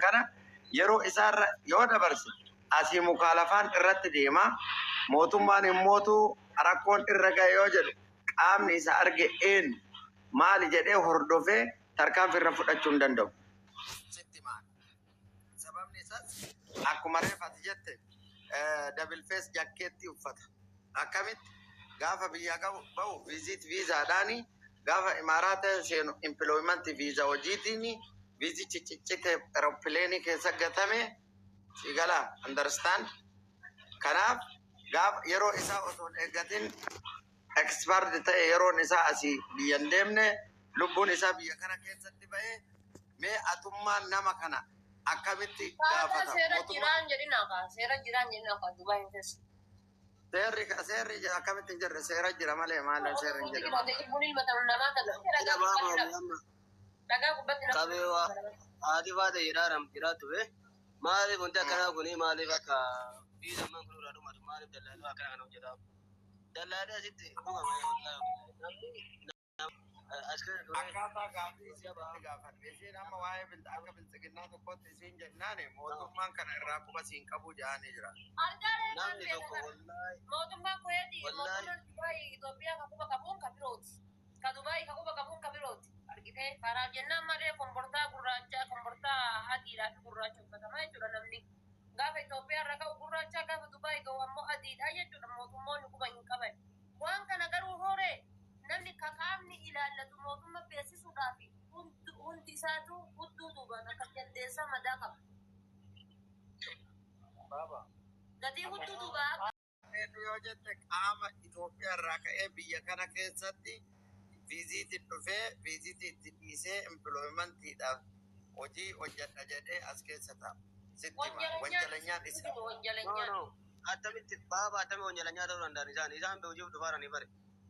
kana yeroo isaarra yoo dabarse asii mukaalafaan irratti deema. Mootummaan immootu rakkoon irra gahe yoo jedhu qaamni isa arge eenyu maali jedhee hordofee tarkaanfii irra fudhachuu hin danda'u. Sitti maali? Sababni isaas akkuma reef ati jette double face jakkeetti uffata. Akkamitti gaafa biyyaa bahu visit viizaadhaani, gaafa Imaaraata seenu employment visa hojiitiin, viizichi ciccite aeroplane keessa gatame si gala, understand? Kanaaf gaafa yeroo isaa osoo hin eeggatin expired ta'e, yeroon isaa asii biyya hin deemne, lubbuun isaa biyya kana keessatti ba'ee, mee atummaan nama kana akkamitti Haadha gaafata? Seera Mootummaan jiraan jedhina kaa, seera jiraan jedhina kaa Dubaay keessa. Seerri akkamitti hin jirre? Seera jira malee maal seerri hin jedhamu? Cubbuun ilma namaa kana Ila dhagaa baaba gubbatti nama amma dhagaa gubbatti nama. Qabee waa haati faata jedhaa jiraattu be maaliif wanti akkanaa kuni, maaliif akka biyyi lamman kun irraa dhumatu, maaliif dallaaluu akkana kana hojjetaa dallaalee asitti dhugama? Namni as kana ture. Akkaataa gaaffii isiitti gaafadhe. Isiin amma waa'ee akka biltsiginnaa tokkotti isiin jennaani mootummaan kana irraa quba siin qabu jedhanii jira. Argaalee kan Namni beeku tokko kana. Wallaahi. Mootummaan Kuweeti Wallaahi. mootummaan Dubaay Itoophiyaa ka quba qabuun ka birooti. Ka Dubaay ka quba qabuun ka birooti. Argitee kanaaf jennaan malee kombortaa gurraacha, kombortaa adiidhaa fi gurraacha uffatamaa jechuudha namni. Gaafa Itoophiyaa irra ka'u gurraacha, gaafa Dubaay ga'u ammoo adiidha jechuudha, mootummoonni quba hin qaban. Waan kana garuu horee namni ka qaamni ilaallatu mootummaa beeksisuudhaaf hundi isaatu hudduu duubaan akka jaldeessaa madaa qaba. Baaba. Gatii hudduu duubaa akka Eenyu yoo jette, qaama Itoophiyaa irraa ka'ee biyya kana keessatti visitiin dhufee, visitii itti dhiisee, employmentiidhaaf hojii hojjedha jedhee as keessa ta'a. Sitti hima. Wanjalanyaan Wanjalanyaan isa. No. Wanjalanyaan. No, attamitti baaba, attami wanjalanyaa ta'uu danda'an? Isaan hojiif dhufaaranii bare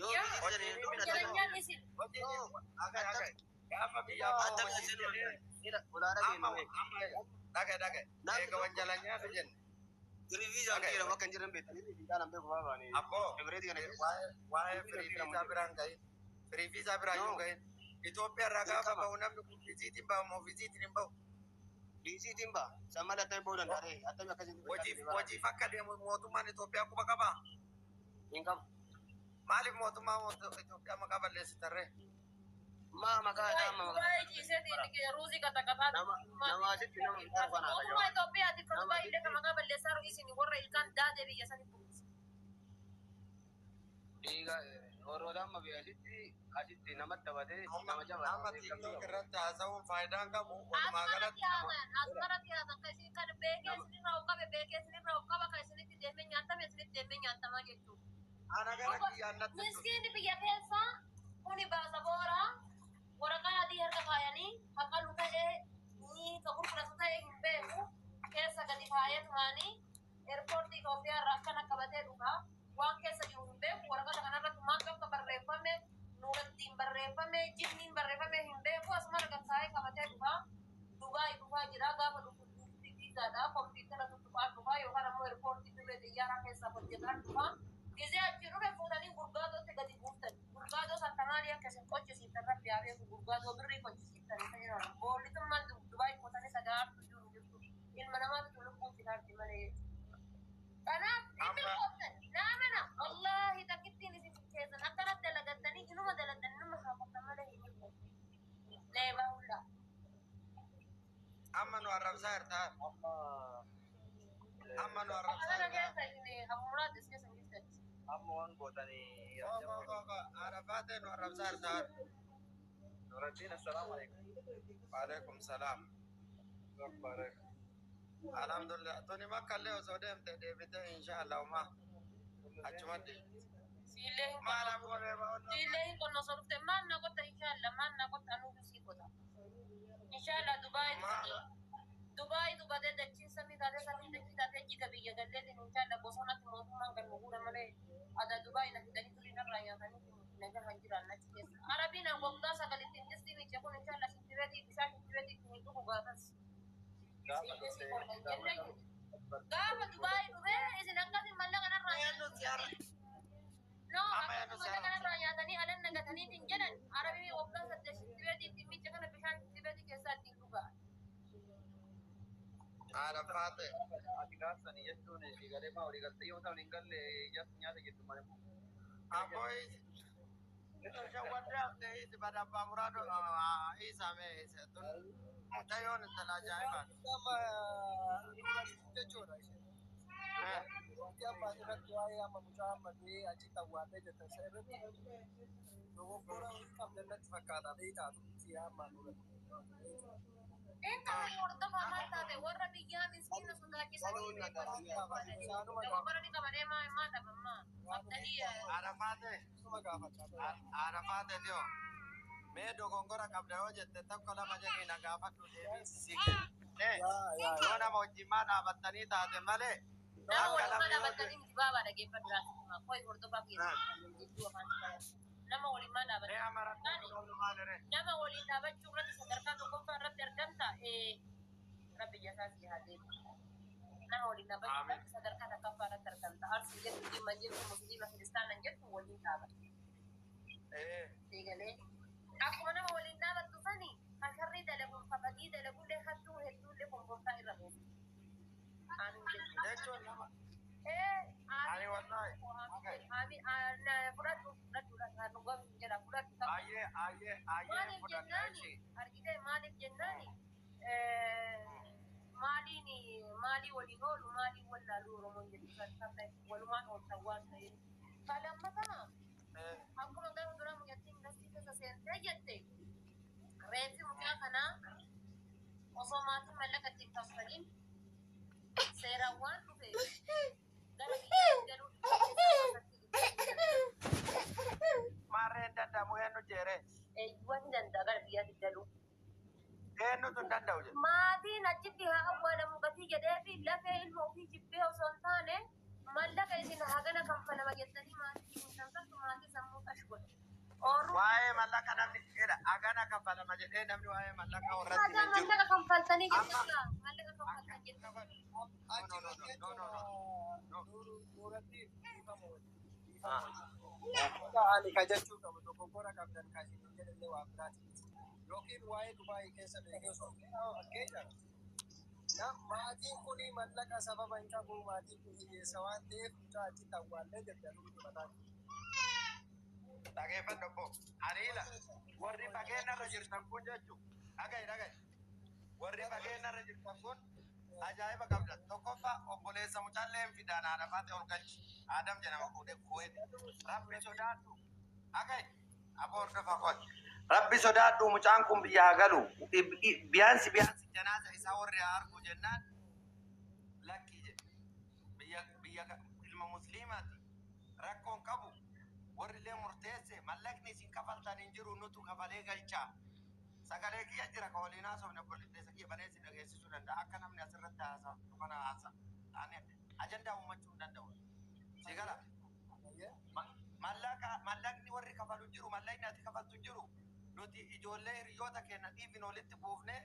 yoo Yaa biyyi Hojii sanii dhufne attami wanjalanyaan isin. Hojii No. Aga aga Attami gaafa biyyaa bahu attami hojii asii jedhee ila olaanaa amma kenname. Amma dhage dhage Namni eega tokko wanjalanyaa jenne free viisaan dhage jira bakka hin jirren beektanii viisaan beeku baaba. Abboo. Emireetii kana keessa Waa'ee free visa biraan gahin, free visa biraa No. iyyuu gahin, Itoophiyaa irraa gaafa Dirqama. bahu namni kun visitiin bahu moo visitiin hin bahu? Visitiin ba'a san malee attami bahuu danda'a ree? Attami akkasitti Hojiif akka deemu mootummaan Itoophiyaa quba qabaa? Hin qabu. Maaliif mootummaa Itoophiyaa maqaa balleessitarree? Maa maqaa isaa amma maqaa Dubaay ciiseetiin ruuzii qaxaqaxaa. Nama asitti nama hin tarfanaa. Mootummaa Itoophiyaatiif kan Nama Dubaay illee kan maqaa balleessaa jiru isin warra ilkaan daadee biyya sanii buusu. Dhiiga warroota amma biyya asitti namatti taphatee Amma nama jabaa. amma TikTok irratti haasa'uun faayidaan qabu walumaa Asmaratti galatti haasan, asmaratti haasan kan isin kan beekee isinirraa of qabe, beekee isinirraa of qaba, kan isinitti deemee nyaatame isinitti deemee nyaatamaa jechuudha. Ana gara kiyyaan natti hin dhufu. Miskiinni biyya keessaa kuni baasa booraa waraqaa adii harka kaayanii haqalu ta'ee ni ka gurguratu ta'ee hin beeku, keessa gadi kaayee tumaanii airportii Itoophiyaa irraa akkana qabatee dhufa. Waan keessa jiru hin beeku. Waraqata kanarratti maaltu akka barreeffame, nuurattiin barreeffame, jinniin barreeffame hin beeku, asuma gad kaayee qabatee dhufa. Dubaay dhufaa jira. Gaafa dhufu viizaadha kompiitara tuttuqaan dhufa yookaan ammoo airportii dirree xiyyaaraa keessaa hojjetaan dhufa. Gizee achi dhufe fuutanii gurgaadootti gadi buuftan. Gurgaadoo santamaanii akka isin qochisiiftan rabbi haa beeku. Gurgaadoo birrii qochisiiftan isa jedhama. Boollitummaan Dubaay qotanii sagaartu jiru jirtu. Ilma namaatu lubbuu cinaatti malee jechuudha. Kanaaf inni qoftan naamana wallaahi takkittiin isin keessan akkanatti dalagattanii inuma dalagan, inuma haafatan malee hin milkoofne. Leebaa hullaa. Amma nu arrabsaa jirtaa? Amma Amma nu arrabsaa Kana jirtaa? keessa isin Abumuraad is keessa hin jirtan. Amma waan gootanii Koo Arafaatee nu arrabsaa jirtaa? Nuraddiin, assalaamu alaikum. Waalaikum salaam. Akbar. Alhamdulillah. Tuni makkallee osoo deemte deebitee inshallah uma achuma deemte. Siillee hin Maal qonnoo. abboo reeba onnoo. Siillee hin qonnoo osoo dhufte maal na qotta inshallah, maal na qotta, anuutu sii qota. Inshallah Dubaay Maal Dubaay dubatee dachiin samii taatee, samii dachii taatee, jiga biyya galleetiin inshallah bosonatti mootummaan kan nu guura malee ada Dubaay na fidanii turii narraa nyaatanii nagaa jiran achi keessa. Arabiin an waggaa sagalitti distii miice kun inshallah shintibeetii bishaan shintibeetii ittiin hin dhugu gaafas. Gaafa Siillee sii dhuftee qonna hin gaafa jenne. Gaafa Dubaay dhufee isin akkasii mallaqa narraa Eenyu si arra No, amma akkasii eenyu si mallaqa arrabsa? Narraa nyaatanii alan nagataniitiin jedhan. Arabii waggaa 8 shintibeetii ittiin miice kana bishaan shintibeetii keessaa ittiin dhugaa. Haadha faate. Ati gaafsanii jechuun galee maa olii galtee yoo ta'an hin galle ijaarsa nyaata jettu malee. Abboo shawwadde haftee isi bada abbaa muraadoo isa mee isa tun mucayyoon intala ajaa'ibaati. Amma jechuudha isheen. Wanti amma asirratti waa'ee amma mucaa amma du'ee achitti awwaallee jette isa irratti dogoggora qabda natti fakkaata beektaatu si amma nurratti. Intala hordofaa maal taate warra biyyaa miskiina sodaachisanii dogoggora ni qabanee maa maa dhabammaa qabdanii. Haadha faate. Suma gaafachaa. Haadha faate dhiyoo. Mee dogongora qabda yoo jette tokko lama jedhii na gaafadhu deebii si kenna. Yoo nama wajjin maa dhaabattanii taate malee Nama akka waliin namni yoo dhaabatanii miti baabaa dhaggeeffatu laata koi hordofaa keessatti jechuu afaan nama waliin maa Mee dhaabatanii amma rakkoo qabdu maal ree? Nama waliin dhaabachuu irratti sadarkaa tokkoffaa irratti argamta, rabbi jasaa si haa deebisu. Nama waliin dhaabachuu Amiin. irratti sadarkaa tokkoffaa irratti argamta. Arsii jettu, jimma jettu, musliima, kiristaana jettu waliin dhaabata. Eegalee akkuma nama waliin dhaabattu sani kasharrii dalaguun kabajii dalaguullee hattuu hedduullee konkolaataa irra buusu. Amiin jechuudha. Jechuun nama ani Amiin. Wallahi. Amiin. Fudhadhu, fudhadhu, dhugaa jedha, fudhadhu. Ayyee, ayyee, ayyee. Maaliif Fudhadha jennaani ishee. argite, maaliif jennaani maaliin maalii waliin oolu maaliin wallaaluu Oromoon jedhu kan walumaan ooltan waan ta'eef. Kalammataa akkuma gara dura mucattiin yuunivarsiitii keessa seentee jette, reeffi mucaa kanaa osoo maatiin mallaqa ittiin kaffaliin seeraan waan dhufe gara biyyaatti galuu. Maarreen danda'amu eenyu jeeree? Waan ni danda'a gara biyyaatti galuu. Eenyutu hin danda'u jedhe? Maatiin achitti haa awwaalamu gatii jedhee fi lafee ilma ofii jibbee osoo hin taane mallaqa isin hagana kanfalama jettanii maatii hin kanfaltu, maatii sammuu qash godhe. Oorruu Waa'ee mallaqa namni jedha hagana kaffalama jedhee namni waa'ee mallaqa warratti Hagaa hin jiru. mallaqa kanfaltanii Amma jechuudha. Mallaqa kanfaltan jechuudha. No, no, no, no, no, no, no. Nuuratti dhiifama waliin. Dhiifama. Ani ka jechuu qabu dogoggora qabdan ka isin jedhallee waa biraati. Yookiin waa'ee Dubaayii keessa beekee osoo fakkeenya maatiin kun mallaqa sababa hin qabu, maatiin kun hiyyeessa waan ta'eef mucaa achitti awwaallee jette aduun mataa. Dhageeffadhu obbo. Ariila warri fageenya irra jirtan kun jechuun dhaga'i, dhaga'i. Warri fageenya irra jirtan kun ajaa'iba qabda. Tokkoffaa obboleessa mucaallee hin fidaan haadha faate ol galchi. Aadam jedhama kuudhee kuweeti. Rabbi sodaadhu. Dhaga'i. Aboo hordofa qoy. Rabbi sodaadhu, mucaan kun biyya haa galu. Biyaansi biyaansi janaaza isaa warri haa argu jennaan lakkii jedhe. Biyya biyya ilma musliimaati. Rakkoon qabu warri illee murteesse mallaqni isin kafaltan hin jiru, nutu kafalee galchaa. Sagalee kiyya jira ka waliin haasofne, obboleessa kiyya banee si dhageessisuu danda'a. Akka namni asirratti haasa'u kana haasa. Ani ajandaa uummachuu hin danda'u. Si gala. Mallaqa mallaqni warri kafalu hin jiru, mallaqni ati kafaltu hin jiru. Nuti ijoollee hiriyoota keenya dhiifin walitti buufne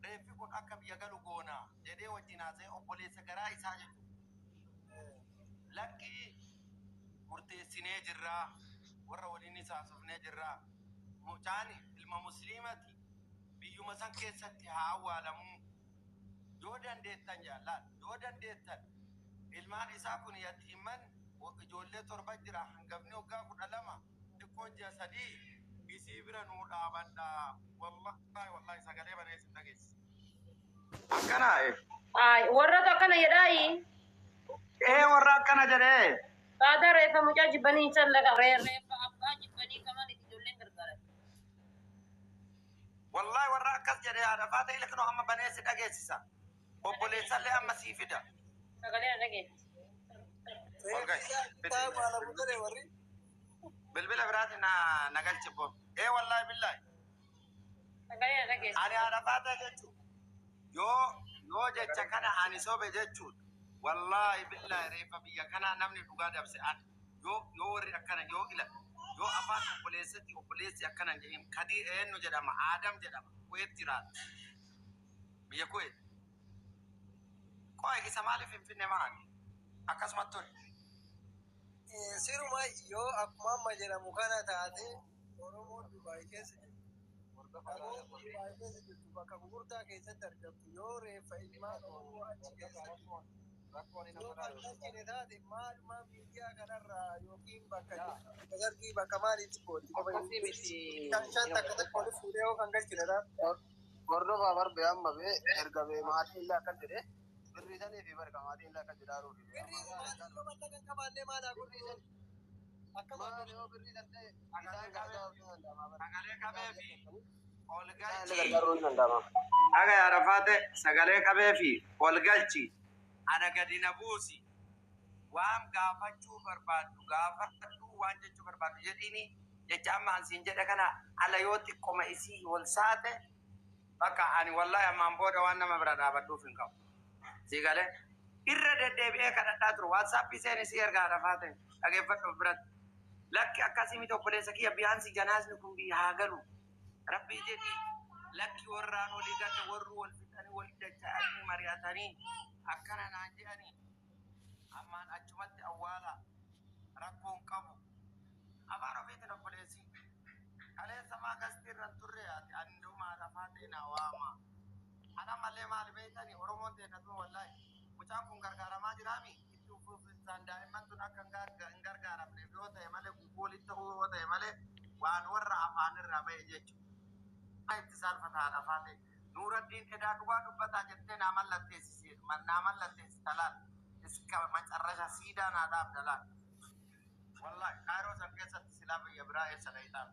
reeffi kun akka biyya galu goona jedhee wajjin haasa'e obboleessa garaa isaa jechuudha. Lakkii, murteessinee jirraa, warra waliin haasofnee jirraa, mucaan ilma musliimati, biyyuma san keessatti haa awwaalamuu, yoo dandeettan jaallaan, yoo dandeettan ilmaan isaa kun yatiiman ijoollee 7 jira, hangafni waggaa 12, xiqqoon ji'a 3, isii bira nuu dhaabadha. Wallahi, wallahi, sagalee banee sin dhageessa akkana. Ay, warra akkana jedhaayi. Ee, warra akkana jedhee. Aadaa reeffa mucaa jibbanii callaqa. Reeffa abbaa jibbanii kamaan itti ijoolleen gargaaran. Wallahi warra akkas jedhee haadha faata ilknoo amma banee si dhageessisa. Obboleessallee amma sii fida. Sagalee na dhageessi. Ol gahi. Awwaalamu jedhe warri. Bilbila biraati na na galchi bo. Ee, wallahi billahi. Sagalee na dhageessi. Ani haadha faata jechuun yoo jecha kana ani sobe jechuun wallahi billahi reeffa biyya kanaa namni dhugaa dabse ani yoo warri akkana yoo ila yoo afaan obboleessatti obboleessi akkana hin jedhin. Kadii eenyu jedhama? Aadam jedhama, Kuweet jiraata, biyya Kuweet. Qoy, isa maaliif Finfinne maali akkasumatti ture? Siruma yoo akkuma amma jedhamu kana taate Oromoon Dubaay keessa jiru. Namoonni Dubaay keessa jirtu bakka gurguddaa keessatti argamtu yoo reeffa ilmaan Oromoo achi keessatti yoo kan galchine taate maaluma miidiyaa kanarraa yookiin bakka sargii bakka maaliitti kooti Akkasii miti. shan shan takka takka walitti fuudhee yoo kan galchine taate. Hordofaa barbe amma bee erga bee maatiin illee akkas jedhee birrii sanii fi barka maatiin illee akkas jedhaa ruufi. Birrii maatiin yoo mallaqa hin qabaanne maal haa gurriisan? Akka Maal yoo birrii san ta'e isaan gargaaruu ni danda'ama. Sagalee qabee fi ol Isaan illee galchi. gargaaruu ni danda'ama. Aga Arafaate sagalee qabee fi ol galchi. Ana gadi na buusi. Waan gaafachuu barbaaddu gaafadhu, waan jechuu barbaaddu jedhiini. Jecha amma an siin jedhe kana ala yoo xiqqoma isii wal saate, bakka ani wallahi ammaan booda waan nama bira dhaabadhuuf hin qabu. Sii galee irra deddeebi'ee kadhadhaa turu. WhatsAppii seen isii erga Arafaate dhageeffadhu of biratti. Lakki, akkasii miti obboleessa kiyya, biyaansi janaasni kun biyya haa galu. Rabbii jedhii, lakki, warraan olii galte warri wal fixanii wal dacha'anii mari'atanii akkana naan jedhanii, ammaan achumatti awwaala, rakkoon qabu. Afaan ofiitiin obboleessi. Kaleessa maa kastii irra hin turre ati andumaa lafaa ta'e naa waama. Ana malee maal beektani, Oromoon ta'e tun wallahi mucaan kun gargaaramaa jiraami itti uffisaan daa'imman tun akka hin gargaaramneef yoo ta'e malee, gubboo ta'uu yoo ta'e malee, waan warra afaan irraa ba'e jechuudha. Itti saalfataa lafaa ta'e. Nuuraddiin edaa dhugaa dubbataa jettee naa mallatteessisi, naa mallatteessita laal. Iska macarrasha siidaa naa dhaabda laal. Wallahi Kaayiroo san keessatti silaa biyya biraa eessa dhayitaa?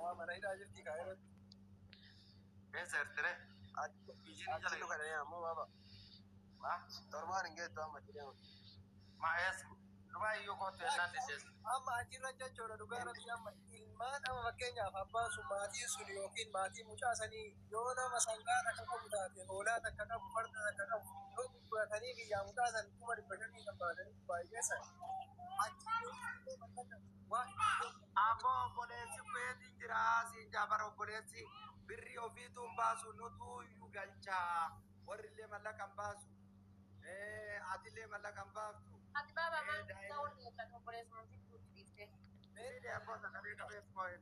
Waa mana hidhaa jirti kaayirootti. Eessa jirtire? Isin Achi jala dhufanii ammoo baaba. Waa? Torbaan hin geettu amma jedhama. Ma eessa? Dubaay iyyuu kootu jennaan dhiseessa. Amma achirra jechuudha, dhugaa rabbi, amma ilmaan amma fakkeenyaaf abbaan sun, maatiin sun yookiin maatiin mucaa sanii yoo nama sangaa takka qabu taate, hoolaa takka qabu, farda takka qabu yoo gurguratanii biyyaa mucaa san 500,000 kan baasanii baay'eessan achi yoo mallaqa waa Ammoo obboleessi keetiin jira siin jaabara, obboleessi birrii ofiitu hin baasu, nutu iyyuu galchaa, warri illee mallaqa hin baasu, atillee mallaqa hin baaftu. Ati baaba maal isaa wal eeggatu obboleessuma sitti dhiifte. Miidhaa abbaa sagalee qabeef koo'in.